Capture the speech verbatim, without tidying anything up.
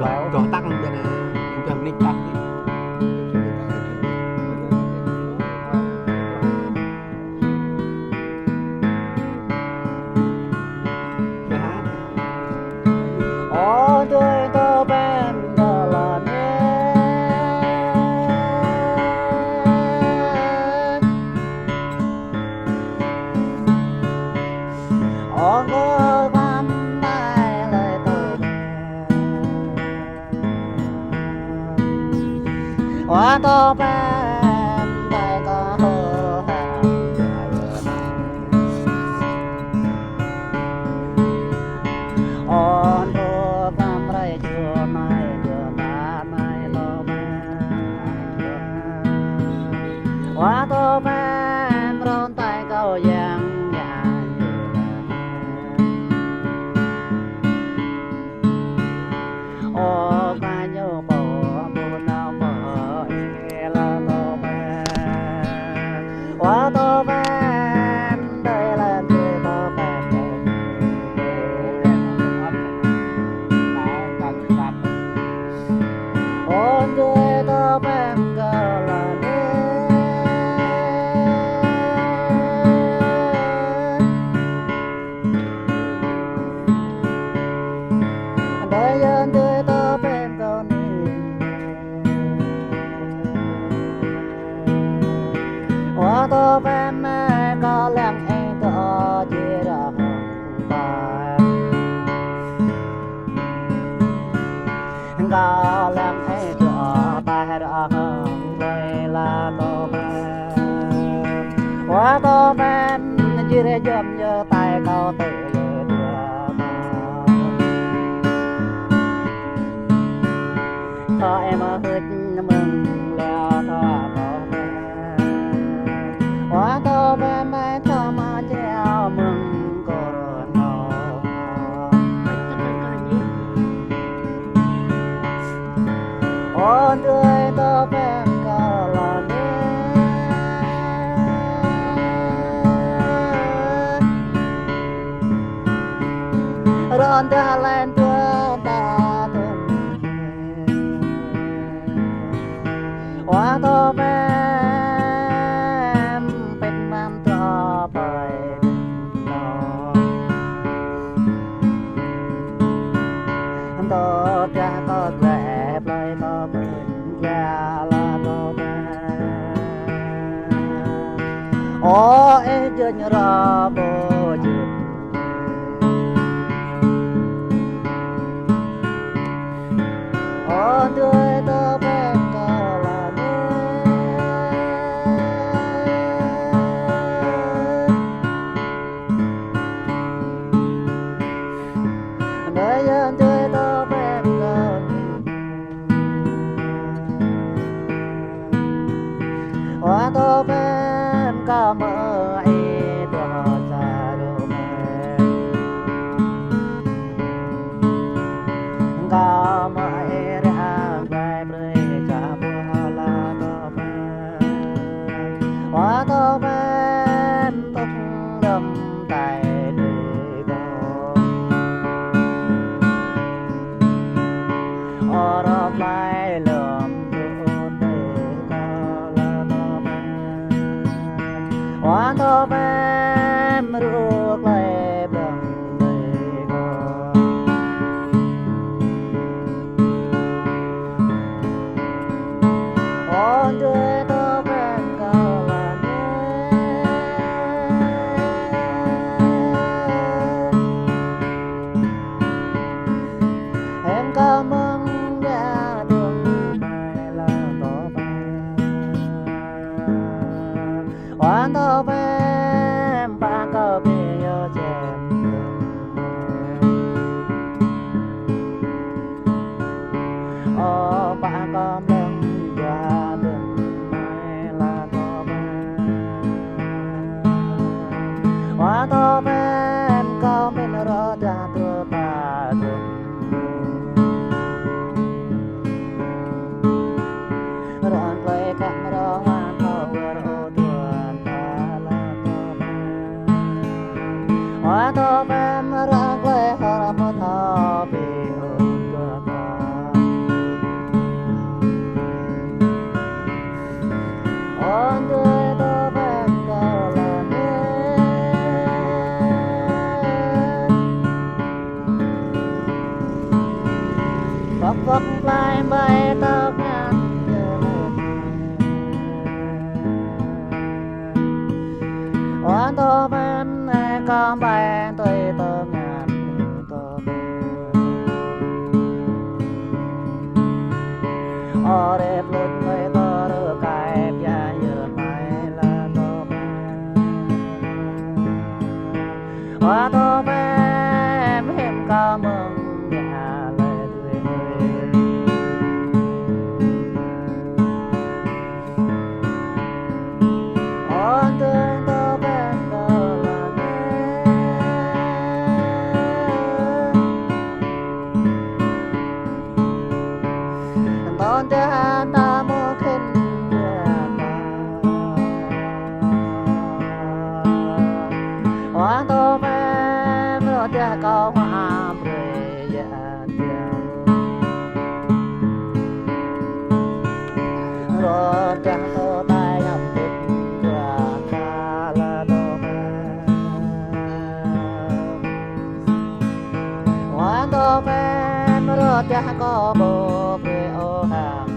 Dŏ tăng dơ̆ng, dơ̆ng nik tăng. Ơ, tui tơ pem tơ la ne. Ơ, ngơ quan tai lơi tơ pem. Ơ, tơ pem tai kơ hơ ha. Ơ, tơ pem rai jua mai, jua ta mai tơ pem. Ơ, tơ pem ron tai kơ yang yang. Ơ, ka ñu pô, pô nao pô, ê la tơ pem. Ơ, tơ pem, đơi lăn tui tơ pem. Ơ, tui tơ pem kơ la ne. Đơi yơn tui tơ pem kơ ni. Ơ, tơ pem mơi kơ lăng eng tơ jir hăng pem. Kơ lăng eng tơ tai ră hăng rai la tơ pem. Ơ, tơ pem jir jom yơ tai kâo tơ yơ dua ta. Thâo ih mơhưč mơ̆ng leo thâo tơ pem. Ơ, tơ pem mơi thâo mă jeo mơ̆ng kơ rơnô. Ơ, tui tơ pem kơ la ne. Ron ta len tuan ta tuan. Ơ, tơ pem pet mam tơ pem. Tơ tah kơ gleh plơi kơ pơ̆n gleh la tơ pem. Ơ, ih jơñ ră pô jơñ. Ơ, tui tơ pem kơ la ne. Đơi yơn tui tơ pem kơ ni. Ơ, tơ pem kơ mơi ih tuh sa. Wăk plai ƀai tơk ngăn yơh. Wan tơ pen ê kơm ƀai tui tơk ngăn tơ pen. Ơ rep lut ƀai tơ rơ kai pia yơh mai la tơ pen. Wa tơ ƀe mơ̆ng hĭm kơ mơ̆ng ngă lĕ tui tui. Ôn tui tơ ƀe tơ la nê. Tơ̆n tơhan ta mơ̆ khĭn yơh ta. Wang tơ ƀe mrô tơh kâo hua brơi yơh tơh. Mrô tơh tơ tai ngăm pĭt yơh ta la tơ ƀe. Wang tơ ƀe mrô tơh kâo ƀu brơi ôh hăng.